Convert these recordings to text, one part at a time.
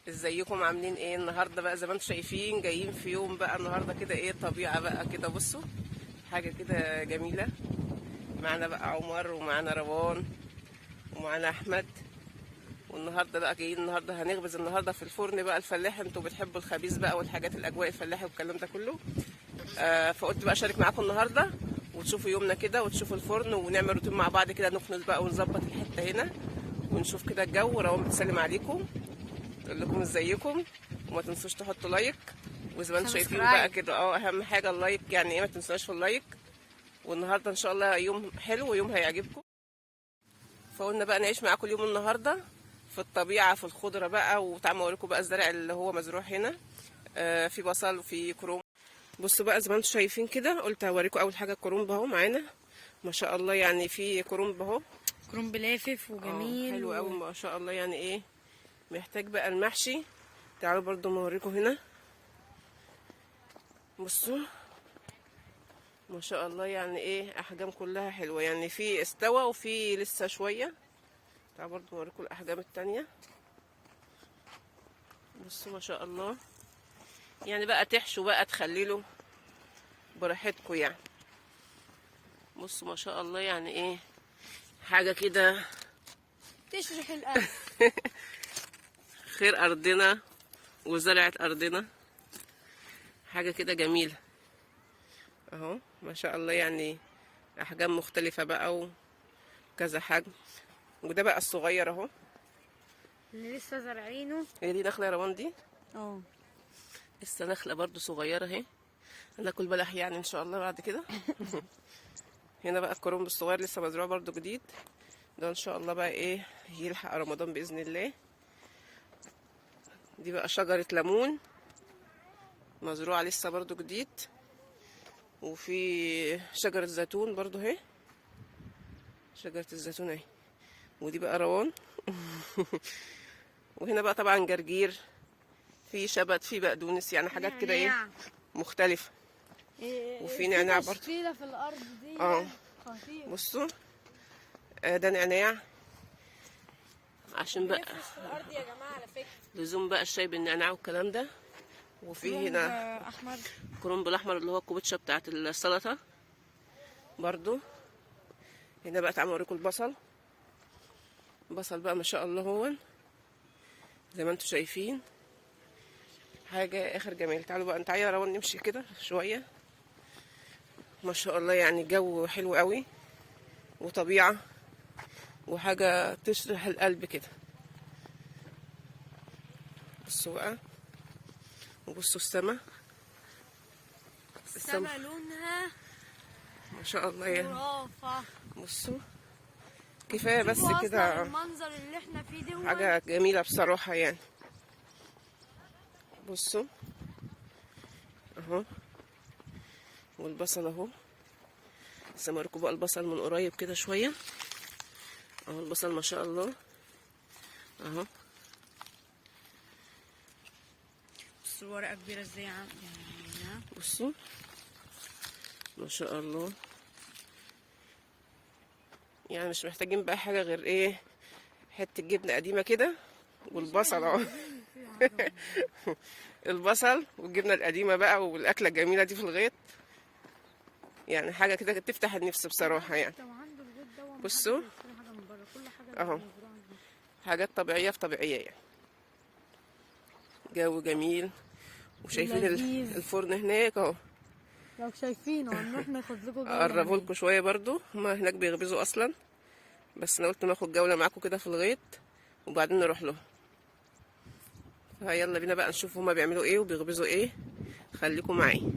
ازيكم عاملين ايه النهارده؟ بقى زي ما انتم شايفين جايين في يوم بقى النهارده كده ايه طبيعة بقى كده. بصوا حاجة كده جميلة. معانا بقى عمر ومعانا روان ومعانا احمد. والنهارده بقى جايين النهارده هنخبز النهارده في الفرن بقى الفلاح. انتوا بتحبوا الخبيز بقى والحاجات الاجواء الفلاحي والكلام ده كله. فقلت بقى اشارك معاكم النهارده وتشوفوا يومنا كده وتشوفوا الفرن ونعمل روتين مع بعض كده، نخنص بقى ونظبط الحتة هنا ونشوف كده الجو. روان بتسلم عليكم تقول لكم ازيكم، وما تنسوش تحطوا like، وزي ما انتم شايفين بقى كده اهم حاجة ال like، يعني ايه ما تنسوش في ال like. والنهارده ان شاء الله يوم حلو ويوم هيعجبكم. فقلنا بقى نعيش معاكم اليوم النهارده في الطبيعة في الخضرة بقى، وتعالوا اوريكم بقى الزرع اللي هو مزروع هنا. في بصل وفي كروم. بصوا بقى زي ما انتم شايفين كده، قلت هوريكم اول حاجة الكرنب اهو معانا ما شاء الله. يعني في كرنب اهو، كرنب لافف وجميل حلو قوي ما شاء الله. يعني ايه محتاج بقى المحشي. تعالوا برضو ما اوريكم هنا. بصوا ما شاء الله، يعني ايه احجام كلها حلوة، يعني في استوى وفي لسه شوية. تعالوا برضو ما اوريكم الاحجام التانية. بصوا ما شاء الله، يعني بقى تحشوا بقى تخللوا براحتكم يعني. بصوا ما شاء الله، يعني ايه حاجة كده تشرح القلب. خير ارضنا وزرعة ارضنا، حاجة كده جميلة اهو ما شاء الله. يعني احجام مختلفة بقى وكذا حجم. وده بقى الصغير اهو اللي لسه زارعينه. هي دي نخله يا روان دي؟ اه لسه نخله برضو صغيرة اهي، هناكل بلح يعني ان شاء الله بعد كده. هنا بقى الكرنب الصغير لسه مزروع برضو جديد، ده ان شاء الله بقى ايه يلحق رمضان باذن الله. دي بقى شجرة ليمون مزروعة لسه برضو جديد. وفي شجرة زيتون برضو اهي، شجرة الزيتون اهي. ودي بقى روان. وهنا بقى طبعا جرجير، في شبت، في بقدونس، يعني حاجات كده ايه مختلفة. وفي نعناع برضو تشكيلة في الارض دي خطير. بصوا ده نعناع عشان بقى في الارض يا جماعة على فكرة، لزوم بقى الشاي بالنعناع والكلام ده. وفي هنا احمر، كرنب الاحمر اللي هو الكوبتشه بتاعت السلطة برضو. هنا بقى تعالوا اوريكم البصل. البصل بقى ما شاء الله هو زي ما انتم شايفين حاجة اخر جمال. تعالوا بقى تعالوا يا روان نمشي كده شوية. ما شاء الله يعني الجو حلو قوي وطبيعه وحاجه تشرح القلب كده. بصوا بقى وبصوا السما، السما لونها ما شاء الله يعني خرافه. بصوا كفاية بس كده المنظر اللي احنا فيه ده حاجة جميلة بصراحة يعني. بصوا اهو، والبصل اهو. بس اوريكم بقى البصل من قريب كده شوية اهو. البصل ما شاء الله اهو. بصوا ورقة كبيرة ازاي يعني. بصوا ما شاء الله، يعني مش محتاجين بقى حاجة غير ايه حتة جبنه قديمة كده والبصل اهو. البصل والجبنه القديمة بقى والاكله الجميلة دي في الغيط، يعني حاجة كده تفتح النفس بصراحة يعني. بصوا اهو، حاجات طبيعية في طبيعية يعني. جو جميل. وشايفين الفرن هناك اهو، لو شايفينه هنروح ناخد لكم جولة. اقربه لكم شوية برضو، هما هناك بيخبزوا اصلا، بس انا قلت ناخد جولة معاكم كده في الغيط وبعدين نروح له. فيلا بينا بقى نشوف هما بيعملوا ايه وبيخبزوا ايه. خليكم معايا.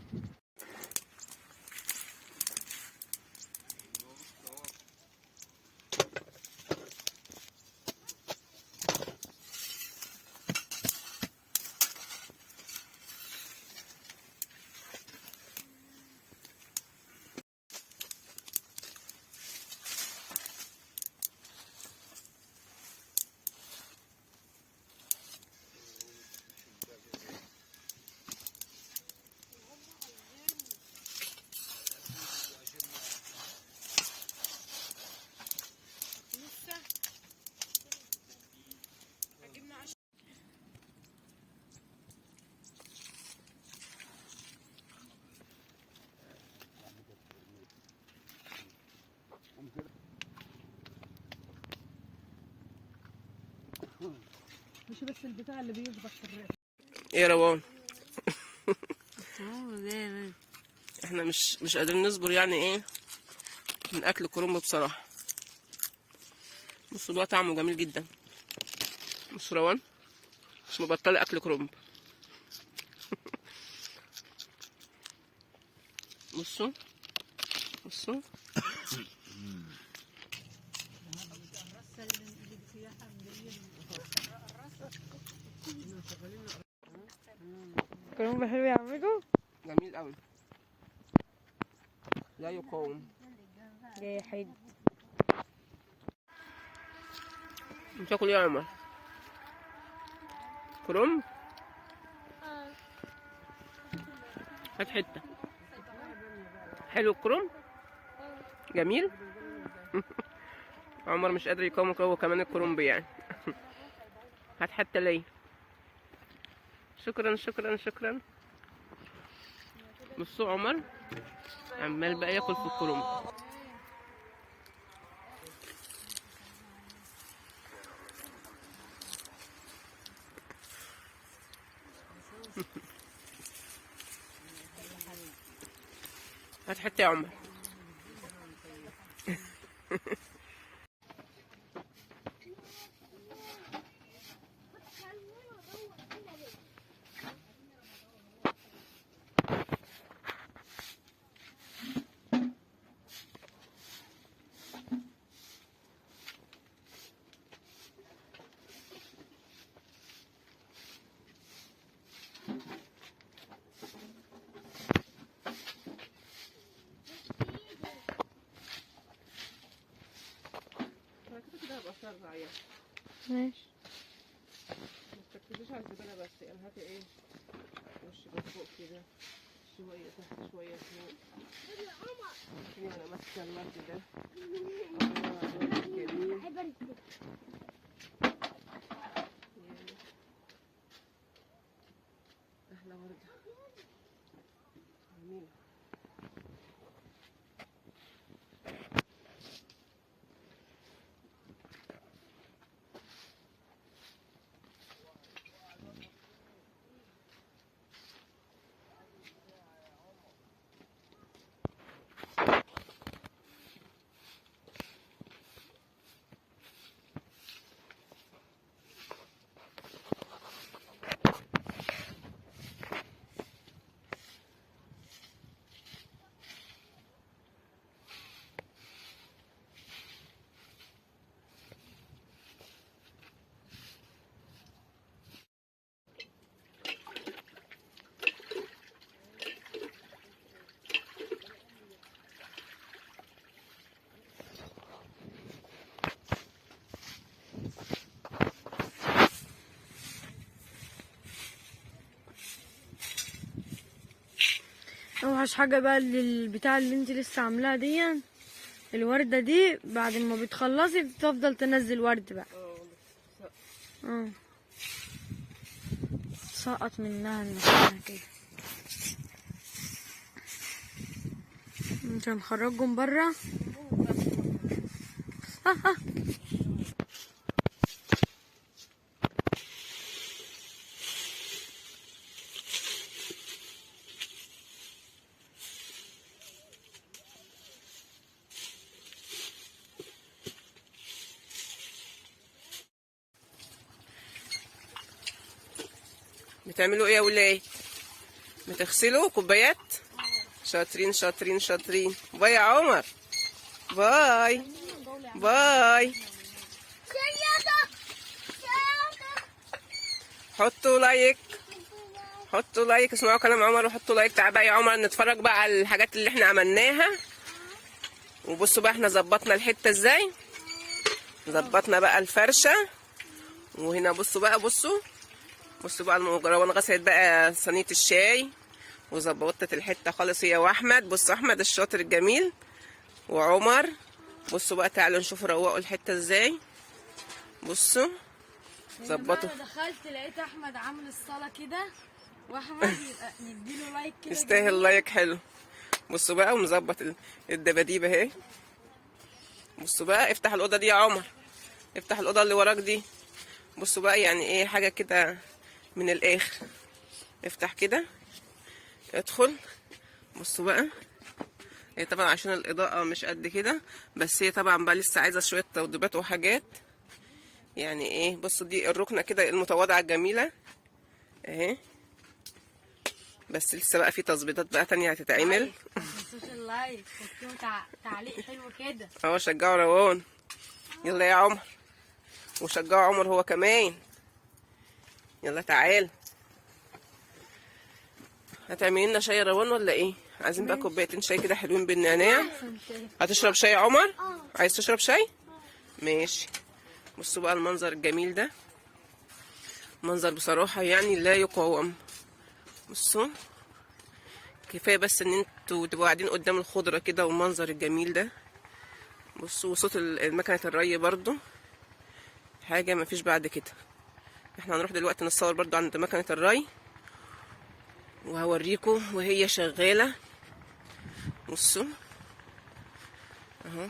مش بس البتاع اللي بيشبك في الرئة. ايه يا روان؟ احنا مش قادرين نصبر يعني ايه من اكل كرنب بصراحة. بصوا بقى طعمه جميل جدا. بصوا روان مش مبطله اكل كرنب. بصوا بصوا كرنب حلو يا عمكو، جميل قوي لا يقاوم. جاي. بتاكل ايه يا عمر؟ كرنب؟ هات حتة. حلو الكرنب؟ جميل. عمر مش قادر يقاوم هو كمان الكرنب يعني. هات حتة ليه. شكرا شكرا شكرا. بصوا عمر عمال بقى ياكل في الكرنب. هات حتة يا عمر. انا كده كده هبقى اسرع يعني. ماشي. ما تركزيش على الزبالة بس، يعني هاتي ايه وش من فوق كده شوية تحت شوية فوق. وانا ماسكة الورد ده. الله الورد جميل. أحلى وردة جميلة. اوحش حاجة بقى البتاع اللي انت لسه عاملاها دي، الورده دي بعد ما بتخلصي بتفضل تنزل ورد بقى. سقط منها نفسها كده. انت هنخرجهم بره. بتعملوا ايه يا ولاد؟ بتغسلوا كوبايات؟ شاطرين شاطرين شاطرين. bye يا عمر، bye bye. حطوا like، حطوا like، اسمعوا كلام عمر وحطوا like. تعال بقى يا عمر نتفرج بقى على الحاجات اللي احنا عملناها. وبصوا بقى احنا ظبطنا الحتة ازاي، ظبطنا بقى الفرشة. وهنا بصوا بقى، بصوا بصوا بقى روان غسلت بقى صينية الشاي وظبطت الحتة خالص هي واحمد. بصوا احمد الشاطر الجميل وعمر. بصوا بقى تعالوا نشوف روقوا الحتة ازاي. بصوا ظبطوا. انا دخلت لقيت احمد عامل الصلاة كده، واحمد يبقى نديله like كده، يستاهل like حلو. بصوا بقى ومظبط الدباديب اهي. بصوا بقى افتح الاوضة دي يا عمر، افتح الاوضة اللي وراك دي. بصوا بقى يعني ايه حاجة كده من الاخر. افتح كده ادخل. بصوا بقى هي طبعا عشان الاضاءة مش قد كده، بس هي طبعا بقى لسه عايزه شوية توضيبات وحاجات يعني ايه. بصوا دي الركنه كده المتواضعة الجميلة اهي، بس لسه بقى في تظبيطات بقى تانية هتتعمل. ما تنسوش ال like واكتبوا تعليق حلو كده. اهو شجعوا روان، يلا يا عمر، وشجعوا عمر هو كمان. يلا تعال. هتعملي لنا شاي يا روان ولا ايه؟ عايزين بقى كوبايتين شاي كده حلوين بالنعناع. هتشرب شاي يا عمر؟ عايز تشرب شاي؟ ماشي. بصوا بقى المنظر الجميل ده، منظر بصراحة يعني لا يقاوم. بصوا كفاية بس ان انتوا تبقوا قاعدين قدام الخضرة كده والمنظر الجميل ده. بصوا وصوت مكنة الري برضو حاجة مفيش بعد كده. احنا هنروح دلوقتي نتصور برضو عند مكنة الري وهوريكم وهي شغالة. بصوا اهو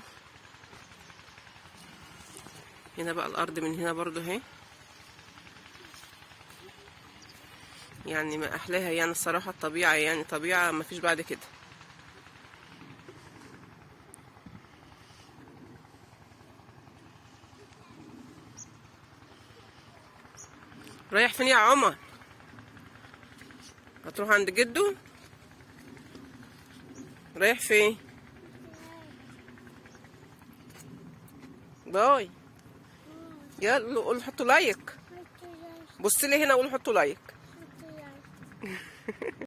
هنا بقى الارض من هنا برضو اهي، يعني ما احلاها يعني الصراحة الطبيعة، يعني طبيعة ما فيش بعد كده. رايح فين يا عمر؟ هتروح عند جدو؟ رايح فين؟ bye. يلا قول حطوا like. بص لي هنا وقول حطوا like.